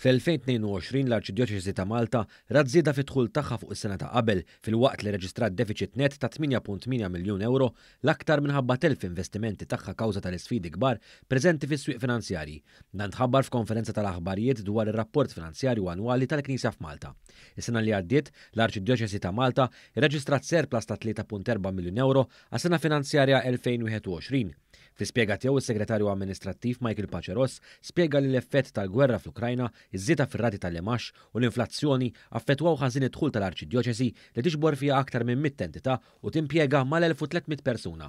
Fl-2022 l-Arċidjoċesi ta' Malta rat żieda fid-dħul tagħha fuq is-sena ta' qabel filwaqt li rreġistrat defiċit nett ta' 8.8 miljun ewro l-aktar minħabba telf f'investimenti tagħha kawża tal-isfidi kbar preżenti fis-swieq finanzjarji. Dan tħabbar f'konferenza tal-aħbarijiet dwar ir-rapport finanzjarju annwali tal-Knisja f'Malta. Is-sena li għaddiet, l-Arċidjoċesi ta' Malta rreġistrat surplus ta' 3.4 miljun ewro għas-sena finanzjarja 2021. Fl-ispjega tiegħu is-Segretarju Amministrattiv Michael Pace Ross spjega li l-effett tal-gwerra fl-Ukrajna, iż-żieda fir-rati tal-imgħax u l-inflazzjoni affettwaw ħażin id-dħul tal-Arċidjoċesi li tiġbor fiha aktar minn 100 entità u timpjega mal-1,300 persuna.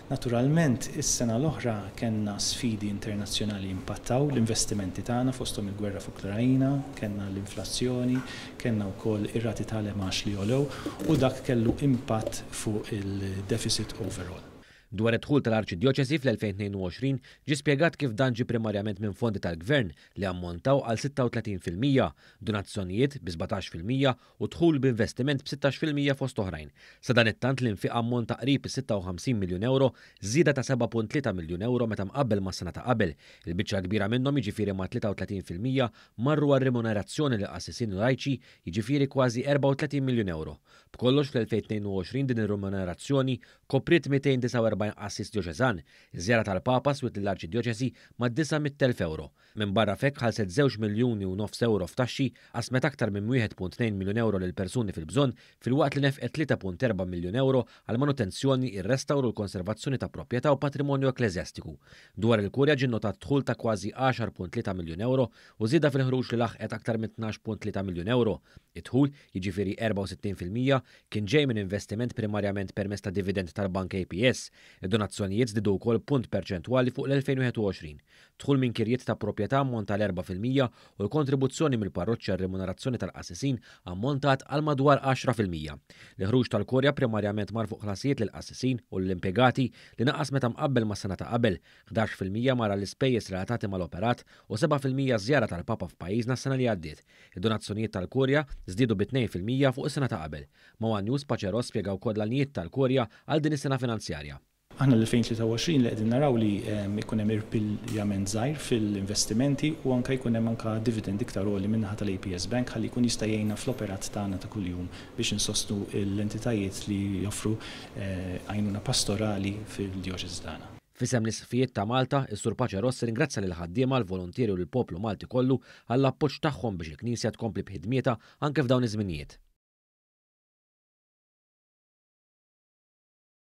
Naturalment, is-sena l-oħra kellna sfidi internazzjonali impattaw l-investimenti tagħna fosthom il-gwerra f'Ukrajna, kellna l-inflazzjoni, kellna wkoll ir-rati tal-imgħax li għolew u dak kellu impatt fuq il-deficit overall. Dwar id-dħul tal-Arċidjoċesi fl-2022 ġie spjegat kif dan ġie primarjament minn fondi tal-Gvern li ammontaw għal 36%, donazzjonijiet bi 17% u dħul b'investiment b'16% fost oħrajn. Sadanittant l-infiq ammonta qrib is-56 miljun ewro, żieda ta' 7.3 miljun ewro meta mqabbel mas-sena ta' qabel. Il-biċċa l-kbira minnhom jiġifieri ma' 33% marru għar-rimunerazzjoni lill-qassisin u lajċi jiġifieri kważi 34 miljun ewro. B'kollox fl-2022 din ir-rimunerazzjoni kopriet 249 qassis djoċeżan. Iż-żjara tal-Papa swiet lill-Arċidjoċesi mad-900,000 ewro. Minbarra f'hekk ħallset żewġ miljuni u nofs ewro f'taxxi, qasmet aktar minn 1.2 miljun ewro lil persuni fil-bżonn filwaqt li nefqet 3.4 miljun ewro għall-manutenzjoni, ir-restawr u l-konservazzjoni ta' proprjetà u patrimonju ekkleżjastiku. Dwar il-Kurja ġie nnotat dħul ta' kważi 10.3 miljun ewro u żieda fil-ħruġ li laħqet aktar minn 12.3 miljun ewro. Id-dħul, jiġifieri 64%, kien ġej minn investiment primarjament permezz ta' dividend tal-bank APS. Id-donazzjonijiet żdiedu wkoll punt perċentwali fuq l-2021. Dħul minn kirjiet ta' proprjetà ammonta għal 4% u l-kontribuzzjoni mill-parroċċi għar-remunerazzjoni tal-qassisin ammontat għal madwar 10%. L-ħruġ tal-Kurja primarjament mar fuq ħlasijiet lill-qassisin u lill-impjegati li naqas meta mqabbel mas-sena ta' qabel, 11% mar għall-ispejjeż relatati mal-operat u 7% għaż-żjara tal-Papa f'pajjiżna s-sena li għaddiet. Id-donazzjonijiet tal-Kurja żdiedu bi 2% fuq is-sena ta' qabel. Ma' one News, Pace Ross spjega wkoll l-għanijiet tal-Kurja għal din is-sena finanzjarja. Aħna l-2023 li qegħdin naraw li jkun hemm irpiljament żgħir fil-investimenti u anke jkun hemm anke dividend iktar għoli min-naħa tal-APS Bank ħalli jkun jista' jgħinna fl-operat tagħna ta' kuljum biex insostnu l-entitajiet li joffru għajnuna pastorali fil-djoċesi tagħna. F'isem l-Isqfijiet ta' Malta, is-Sur Pace Ross irringrazzja lill-ħaddiema, l-voluntieri u lill-poplu Malti kollu għall-appoġġ tagħhom biex il-Knisja tkompli b'ħidmietha anke f'dawn iż-żminijiet.